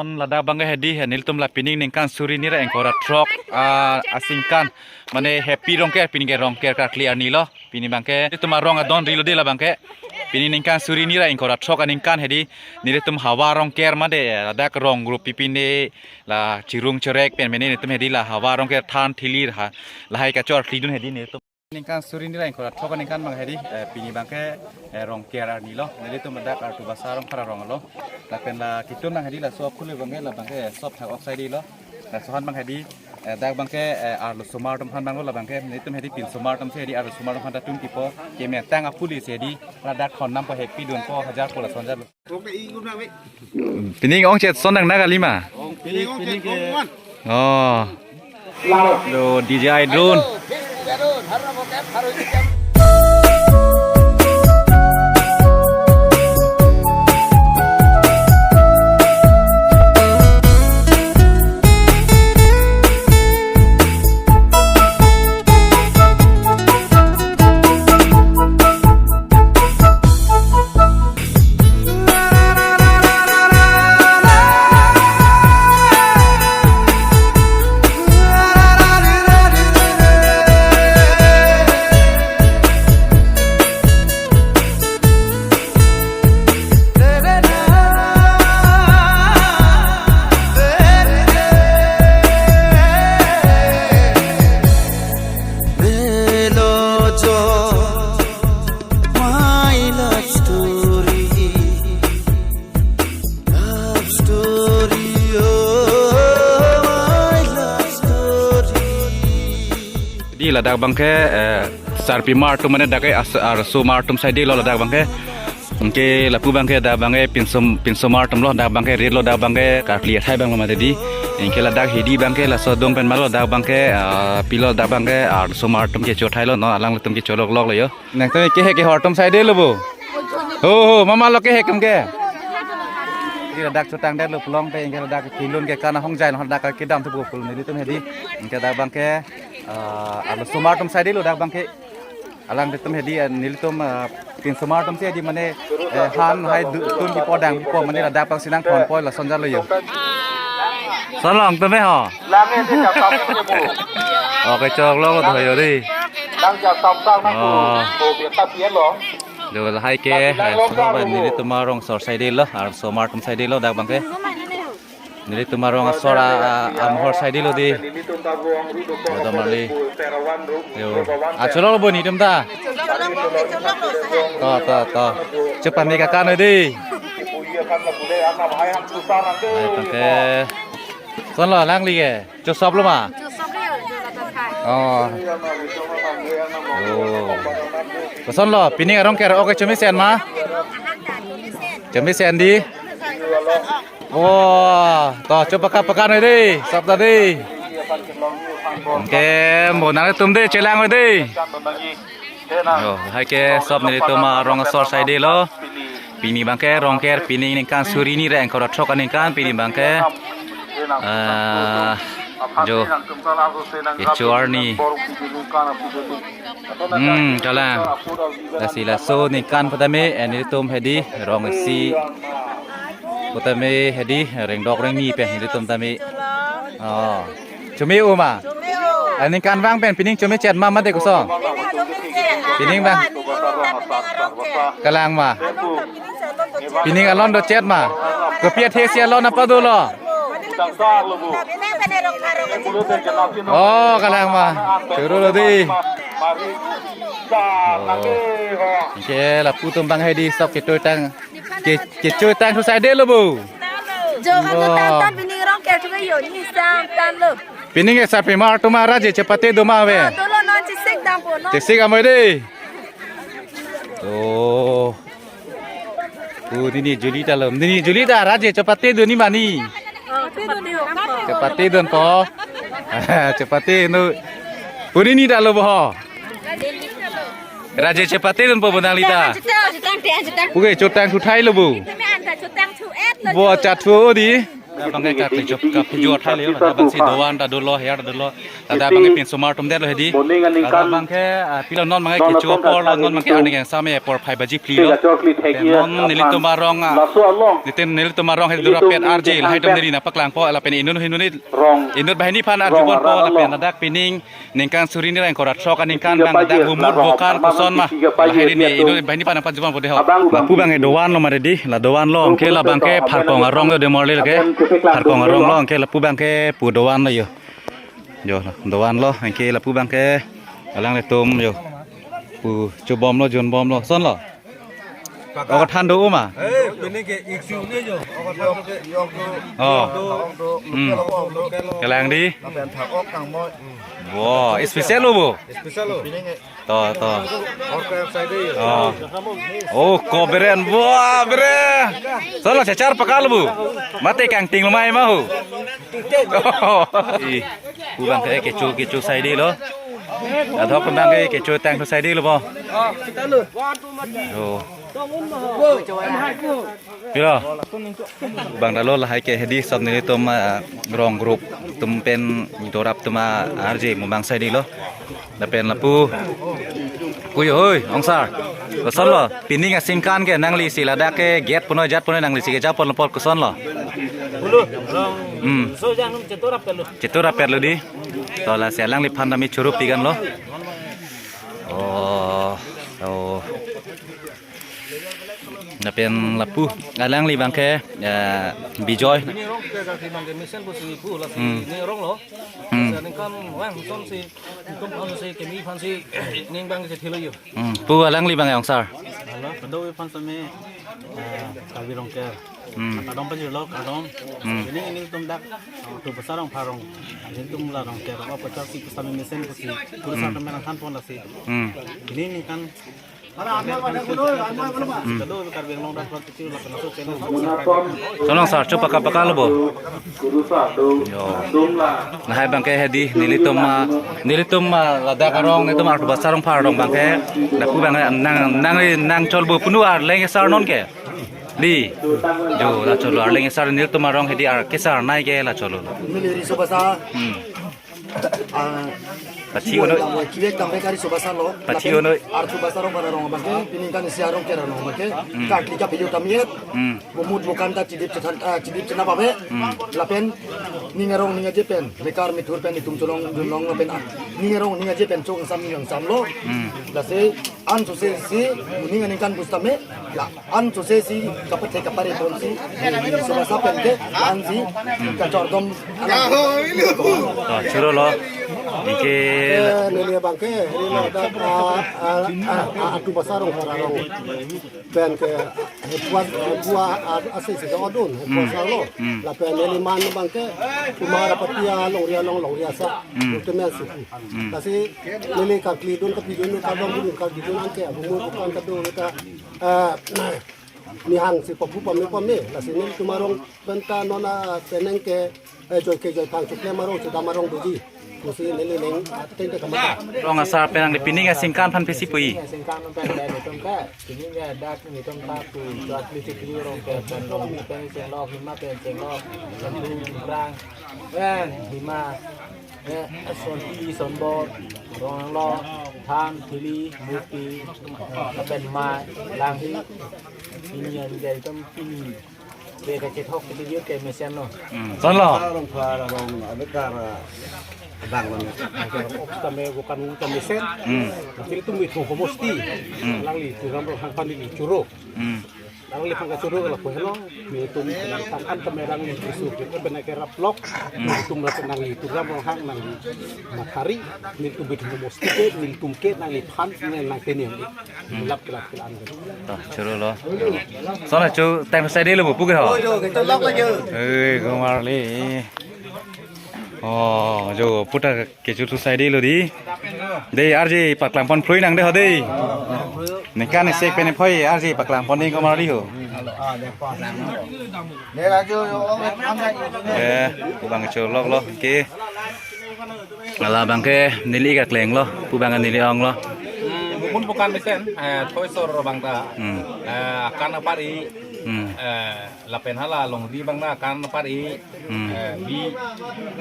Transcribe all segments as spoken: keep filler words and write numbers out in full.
Ladak abangke hedi, he nelitum la pining ningkan suri hini ra ingkoi ra throk, ah, aningkan, mane Happy Rongker, pini ke Rongker karkli arni lo. Pini abangke nelitum arong adon rilo dei labangke. Pini ningkan suri hini ra ingkoi ra throk aningkan hedi, nelitum havar Rongker mate ladak rong group pipine la chirung chirek pen mene nelitum hedi la havar Rongker than thili ha, lahai kachor kli dun hedi nelitum. Ningkan suri hini ra ingkoi ra throk aningkan abang hedi, eh, pini abangke, eh, Rongker arni lo. Nelitum ladak Artu Basa Rongphar arong lo. Lapen la kitun abang hedi laso aphulo abangke, labangke sop thak oksai dei lo. Laso aphan abang hedi, eh, dak abangke, eh, arlosomar atum aphan abang lo labangke. Nelitum hedi pinsomar atum si hedi arlosomar atum aphan ta tun kipo. Kemetang apuli si hedi ladak thon nampo, happy dunpo, hajar po lason hajar lo. Pining ongchet son nang na kali ma? Pining ongchet son. Oh. Lo D J I drone. My love story, love story, oh, my love story. Di ladak abangke, eh, sarpimar atum mane dak ke as-, arsomar atum si dei lo ladak abangke. Anke lapu abangke dak abangke pinso, pinsomar atum lo, dak abangke rit lo, dak abangke karkli athai abang lo mati di. Anke ladak hedi abangke laso adung pen ma lo, dak abangke, ah, pilo dak abangke arsomar atum kecho athai lo, non alanglitum kecho loklok lo yo. Nangtum kehek kehor atum si dei lo bo. Ho, ho, mama lo kehek atum ke. Di ladak chotang det lo pulote, anke ladak kilun ke kana hongjai lo, ladak kedam tu bo pul nelitum hedi. Anke dak abangke, ah, arlosomar atum si dei lo dak abangke. Alanglitum hedi, eh, nelitum, eh, pinsomar atum si hedi mane, eh, han hai du-, tun kipo dang kipo mane ladak abang si nangthonpo lason hajar lo yo. Son lo nangtum me ho. Oke, chok lo ko dhoyo dei. Oh. Jo lahai ke, eh, sohor ba nelitum arong asor si dei lo, arsomar atum si dei lo dak abangke. Nelitum arong asor a, a, amahor si dei lo dei. Dodom arli. Yo. Achulok lo bo nelitum ta. To, to, to. Chepame kakan noi dei. Hai, pakai. Son lo alangli ke. Chosop lo ma? Oh. Oh. Koson lo, pining arong ker oke chomisen ma? Chomisen dei. Oh, to chopaka paka noi dei, sop ta dei. Anke mo nangtum dei chelang noi dei. Yo, hai ke sop nelitum arong asor si dei lo. Pini abangke Rongker pining ningkan suri hini ra ingkoi ra throk aningkan pini abangke. Ah, jo. Kecho arni. Hmm, kalang. Lasi laso ningkan pu tame, eh, nelitum hedi rong isi pu tame hedi rengdok rengni pen nelitum tame. Oh. Chome-o ma? Chome-o. Aningkan vang pen pining chomechet ma mate koson? Pining chomechet. Pining vang. Kalang ma? Pining alon dochet ma? Kopi athe si alon apa dolo? Oh, kalang ma? Choro lo dei. Oh. Anke lapu atum abang hedi sop kechotang. Ke, kechotang thu si dei lo bo. Jo, kan tu tan tan pining arong ke tu yo ni sang tan lo. Pining ke sarpimar atum ra je chepate do ma ave. Ah, dolo non chesik dampo non. Chesik amoi dei. Oh. Oh, nini juli ta lo. Nini juli ta ra je chepate do ni mani. Oh, chepate do ni ho. Chepate dunpo. Chepate no. Puni ni ta lo bo ho. Ra je chepate dunpo bonang lita. Puke chotang thu thai lo bo. Bo cha thu dei. Abang ke kakli chok kaphujo athai le, ladak abang si doan ta dolo, her ta dolo. Ladak abang ke pinsomar atum detlo hedi. Ladak abang ke, ah, pilo non abang ke kecho apor lo, non abang ke arni kangsam apor phai baji phli lo. Te non nelitum arong, ah, nelitum, nelitum arong hedi durapet arje, lahai atum neli nangpaklangpo, lapen inut hinut, inut banghini aphan arjubompo, lapen ladak pining ningkan suri ni ra ingkoi ra throk aningkan abang dak humut bokan koson ma. Lahai hedi inut banghini aphan nangpajubompo dei ho. Lapu abang ke doan lo mati dei, la doan lo, anke labang ke Pharkong arong lo dei morli lake. Pharkong arong lo, anke lapu abang ke pu doan lo yo. Yo, doan lo, anke lapu abang ke alanglitum yo. Pu chobom lo, jonbom lo, koson lo. Okothan do uma. Eh, pini ke iksu ne jo. Okothan ke yok do. Oh. Yok do. Hmm. Kelang dei. Lapen thak ok tang moi. Wow, special lo bo. Special lo. To, to. Orka sai dei. Oh. Oh, ko beren. Wah, beren. Koson lo, chechar pakal bo. Mate kangting lo mai ma ho. Ih, pu abang ke kecho, kecho sai dei lo. Adhok abang ke kecho tang sai dei lo bo. Oh. Pilo. Abang ta lo, lahai ke hedi sop nelitum, ah, rong group atum pen dorap atum arje mumang sai dei lo. Lapen lapu. Hui, hui, ongsar. Koson lo, pining aningkan ke nangli si ladak ke gate punoi jat punoi nangli si kejapon apor koson lo. Bulu, rong. Hmm. So jang num chetur apet lo. Chetur apet lo dei. To lasi alangliphan tame choro pigan lo. Oh, oh. Lapen lapu alangli abang ke, eh, Bijoy. Ini rong ke kaki abang ke mesen pusi pu lasi, hmm, ini rong lo. Hmm. Sa ningkan wang son si itum aphan si kemi aphan si ning abang ke thilo yo. Hmm. Pu alangli abang ke ongsar. Halo, kedo aphan same, eh, Karbi Rongker. Hmm. Kardom pajirlo, kardom. Hmm. Ini, nelitum dak, eh, Artu Basa Rongphar arong. Nelitum la Rongker, apa pachak si pusitame mesen pusi. Pura, hmm, sa temen nangthanpon lasi. Hmm. Ini ningkan Koson lo sar, cho pakal pakal lo bo. Yo. Lahai abang ke hedi nelitum, ah, nelitum, ah, ladak arong, nelitum Artu Basa Rongphar arong abang ke. Lapu abang nang, nang, nangchol bo punu arleng asar non ke. Dei. Jo, la cholo arleng asar nelitum arong hedi ar kesar nai ke la cholo. Neli Riso Basa. Hmm. Ah, pathi keyboard onoi. Tang, keyboard tang kari Riso Basa lo. Pathi, lapen onoi. Artu Basa Rongphar arong abang ke, pining kan isi arong kera arong abang ke. Hmm. Kakli kaphujo tame et. Hmm. Humut bokan ta chidip chethan, ah, chidip chenap ave. Hmm. Lapen ning arong ning aje pen, mekar methur pen itum cholong jonlong lapen, ah, ning arong ning aje pen chong sam ning sam lo. Hmm. Lasi an sose si, ning aningkan pusitame, la an sose si, kapathe kapare ponsi, Riso Basa pen ke, an si, kachordom. To, choro lo. Anke, eh, neli abang ke, neli lo dak, ah, ah, ah, ah, Artu Basa Rongphar arong. Pen ke, eh, puas, eh, bua, ah, ase si ke odun, eh, puas lo. Hmm. Lapen neli man abang ke, Kumara Patia longri along longri asa. Hmm. Temen si. Hmm. Lasi, neli kakli dun, kapi dun, kardom dun, kakli dun anke, humut bokan kado kita, eh, nihang si papu pame pame, lasi nelitum arong pen ta non apenang ke, eh, joi ke joi thang chukle arong, chuda arong doji. Pusi neli ning, ah, teng te kamata. Rong asar penang di pining aningkan aphan pisi pu-i. Aningkan pen nelitum ke, pining ke dak nelitum ta pu, chua kli chikli rong ke pen rong pen chenglok, hima pen chenglok, pen rang, pen hima. Eh, sonpi, sonbor, rong lo, than, thili, muti, eh, lapen mai, langhi, pini an jai itum pini. Ke kachethok ke video ke mesen lo. Hmm. Koson lo. Rongphar arong abekar abang lo. Tame bukan bukan mesen. Hmm. Nanti itu mithu homosti. Hmm. Alangli Tuliram Ronghang aphan neli choro. Hmm. Nangliphan kachoro ke lapu helo, nelitum tangkan kamerang ni Jisu ke pena ke raplok, nelitum lapu nangli Tuliram Ronghang nangli mathari, nelitum bit humos ke, nelitum ke nangliphan, nang nang teni. Lap kelap kelan ke. To, choro lo. Sona chu, time sai dei lo, pu ke ho. Oh, jo, ke tolak aja. Eh, Kumar li. Oh, jo, puta kecho thu sai dei lo dei. Dei, arje paklang pon phlui nang dei ho dei. Ningkan isi pen phoi arje paklang pon dei Kumar li ho. Eh, pu abang ke cholok lo ke. Ala abang ke neli kakleng lo, pu abang ke neli ong lo. Hmm, bukan bukan mesen, eh, thoi sor abang ta. Hmm. Eh, akan apar i Hmm. Eh, lapen hala longri abang na kan par-e. Hmm. Eh, bi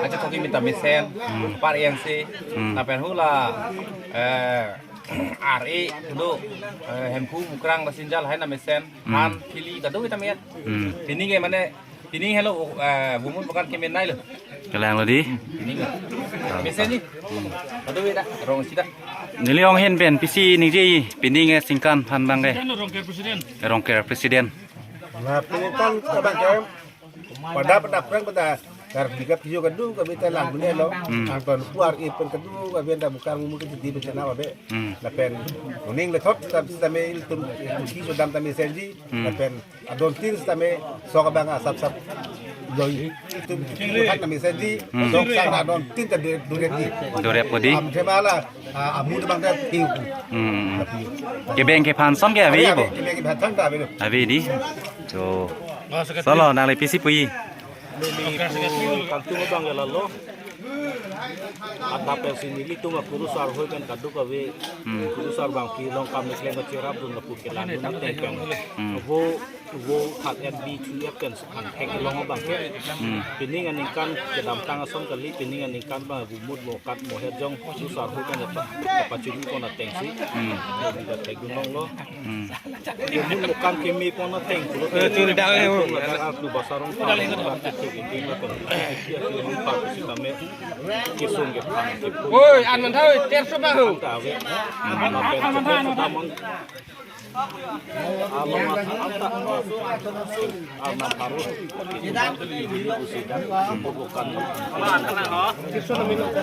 aja thoki mita mesen. Hmm. Par-e angse. Hmm. Lapen hula, eh, ar-e do, eh, Hemphu, Mukrang, Basinjal hai na mesen. Hmm. Han, Phili, kado kita mesen. Hmm. Pining ke mane, pining helo, eh, Vumut Vokan kemenei lo. Kelang lo dei. Pining. Mesen ni. Kado kita, rong sida. Neli ong ahin pen pisi ningje, pining ke ningkan aphan abang ke. Rongker President. Rongker President. Nah, pining kan kita abang ke. Pada pada perang pada kar liga pijo kado kave ta lang mene lo. Hmm. Angton puar ipen kado kave ta bukan ngumu ke di bencana babe. Hmm. Lapen kuning lethot ta sitame ilitum kiso dam tame senji. Hmm. Lapen adon tin sitame sok abang asap sap loi. Ilitum kan tame senji. Hmm. Sok sang adon tin ta dure dure di. Dure po dei. Am themala, ah, amu abang ta tiu. Hmm. Tapi kebeng kephan ason ke ave, ave, bo? Kebeng kephan ason ta ave lo. Ave dei. Jo. Solo nangli pisi pu-i. Neli pu kangtung abang ke lalo. Adap pensi nelitum akurusar hoi kan kaduk ave. Hmm. Kurusar abang kelong kam nekleng kacherapdun lapu kelang dun ateng kan. Hmm. Vo, vo hat N B two F kan an thek long abang ke. Hmm. Pining aningkan kedamtang ason kali, pining aningkan abang Vumut Vokan mo herjong kurusar hoi kan dapat dapat chini pon atengsi. Hmm. Jadi dapat gunong lo. Hmm. Vumut Vokan keme pon ateng pulo. Eh, curi dah, eh. Ladak artu basarong. Oi, an man thau, terso bahu.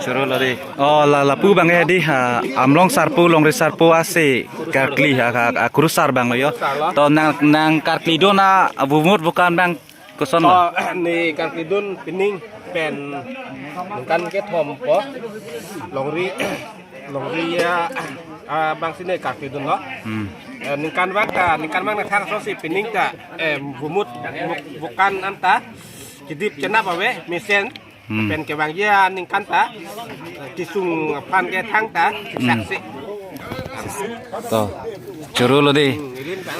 Choro lo dei. Oh, la lapu abang ke dei, ha, Amlong sarpo, Longri sarpo ase karkli, ha, ha, ha, kurusar abang lo yo. To nang, nang karklidun a Vumut Vokan abang koson lo? Oh, ne karklidun pining pen ningkan kethom po. Longri, longri ya, ah, abang si ne karklidun lo. Hmm. Eh, ningkan abang ta, ningkan abang nang thang so si pining ta, eh, Vumut, Vuk-, Vokan anta kedip chenap ave, mesen. Hmm. Pen kevangji aningkan ta, eh, kesung aphan ke thangta, hmm, saksi. To. Choro lo dei. Hmm, irin ta.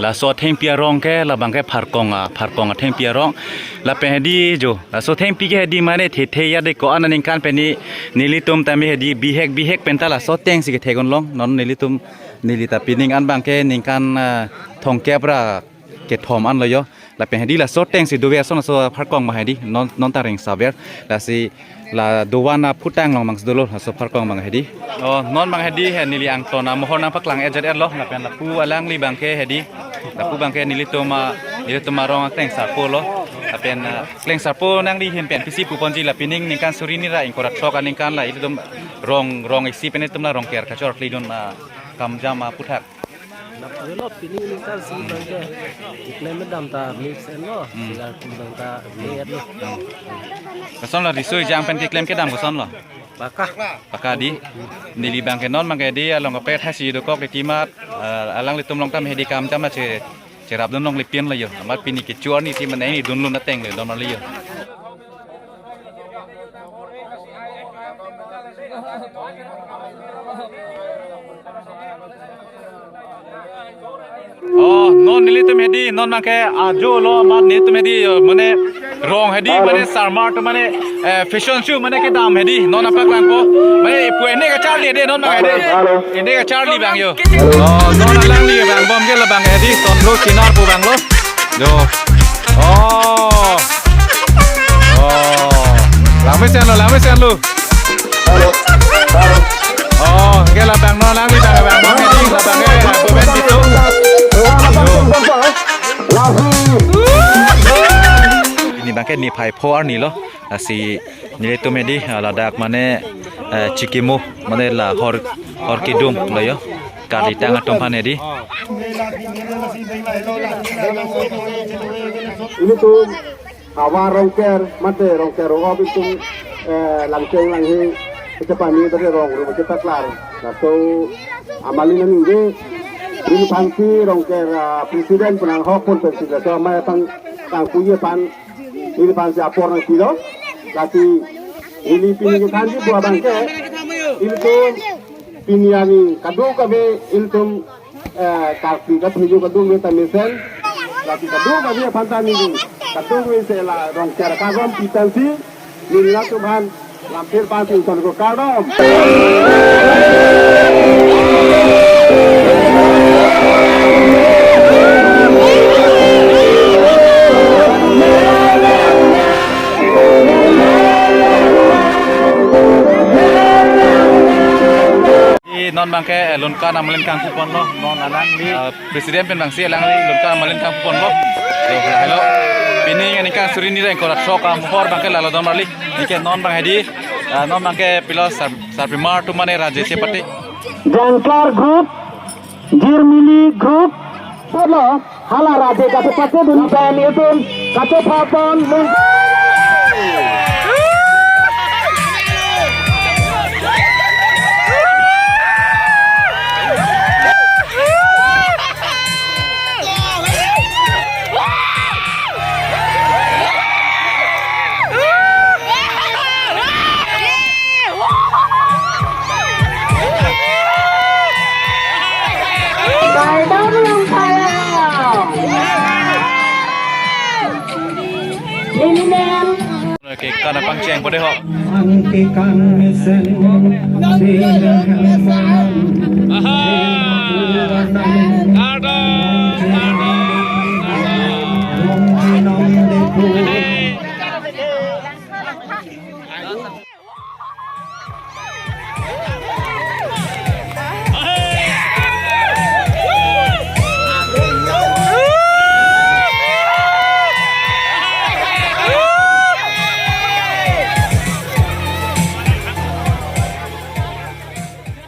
Laso athengpi arong ke, labang ke Pharkong a, Pharkong athengpi arong. Lapen hedi jo. Laso athengpi ke hedi mane thethe ya dei ko-an aningkan pen ne, nelitum tame hedi bihek bihek pen ta laso atengsi kethek un long. Non nelitum, neli ta pining an abang ke ningkan, ah, thomkep ra kethom an lo yo. Lapen hedi laso atengsi dove ason laso Pharkong abang hedi non, non ta rengsaver. Lasi la dovan aphutang along abangsi dolo laso Pharkong abang hedi. Oh, non abang hedi he neli angton amohor nangpaklang-et-et lo. Lapen lapu alangli abang ke hedi. Lapu abang ke nelitum a, nelitum arong akleng sarpo lo. Lapen, ah, kleng sarpo nangli ahin pen pisi puponji la pining ningkan suri hini ra ingkoi ra throk aningkan la ilitum rong, rong isi pen itum la Rongker kachor klidun, ah, kamjam aphuthak. Nap lo pining ningkan si abang ke. Iklem dam ta mix en lo. Hmm. Sigar kum abang ta mix en lo. Koson lo riso ejang pen keklem kedam koson lo? Paka. Paka dei. Neli abang ke non abang ke dei along kaprek hasi dokok dei timat, eh, alanglitum along tame hedi kamjam na che, cherapdun longle pen lo yo. Amat pini kecho arni ti mane ne dunlun ateng lo don lo yo. Oh, non nelitum hedi, non abang ke ajo lo amat nelitum hedi, eh, mane rong hedi, mane sarmar atum mane, eh, fashion show mane kedam hedi, non nangpaklangpo, mane ipu ene kacharli dei, non abang hedi, ene kacharli abang yo. Oh, non alangli abang bom ke labang hedi, son bro chinar pu abang lo. Jo. Oh. Oh. Langmesen lo, langmesen lo. Oh, ke labang non alangli abang, abang non hedi, labang ke, eh, boben pitu. Pini abang ke niphai pho arni lo. Lasi nelitum hedi, ah, ladak mane, eh, chikimo, mane la hor, hor kedum lo yo. Karlitang atum aphan hedi. Ilitum awa Rongker, mate Rongker rong itum, eh, Langcheng Langhe, kechepami tadi rong, rong kepaklang. Laso amali nangji, neli aphansi Rongker, ah, president pu nanghok pon president, so amai aphan, nangpuji aphan, neli aphansi apor nangpilo. Lasi neli pini kethanji pu abang ke, ilitum pini arni kadokave ilitum, eh, karkli katheju kadokave ta mesen. Tapi kadokave aphan ta neli, kadokave si la Rongker kardom pi pensi, neli latum aphan lamphir pensi ingson ko kardom. Di non abangke, eh, Lunkan Amalin kangpu ponlo, non alangli, eh, President pen abangsi alangli Lunkan Amalin kangpu ponlo. Yo, hello. Pini aningkan suri hini ra ingkoi ra throk amohor abangke lalo dom rali. Aningkan non abang hedi, eh, non abangke pilo sar-, sarpimar atum mane Raje Chepate. Jangkar Group, Jirmili Group, pulo, hala Raje kachepate dun pen itum, kachepapon, Kardom Longkaya. Ini dengan Oke, kita ada pangceng pada ho. Aha. Ada, ada.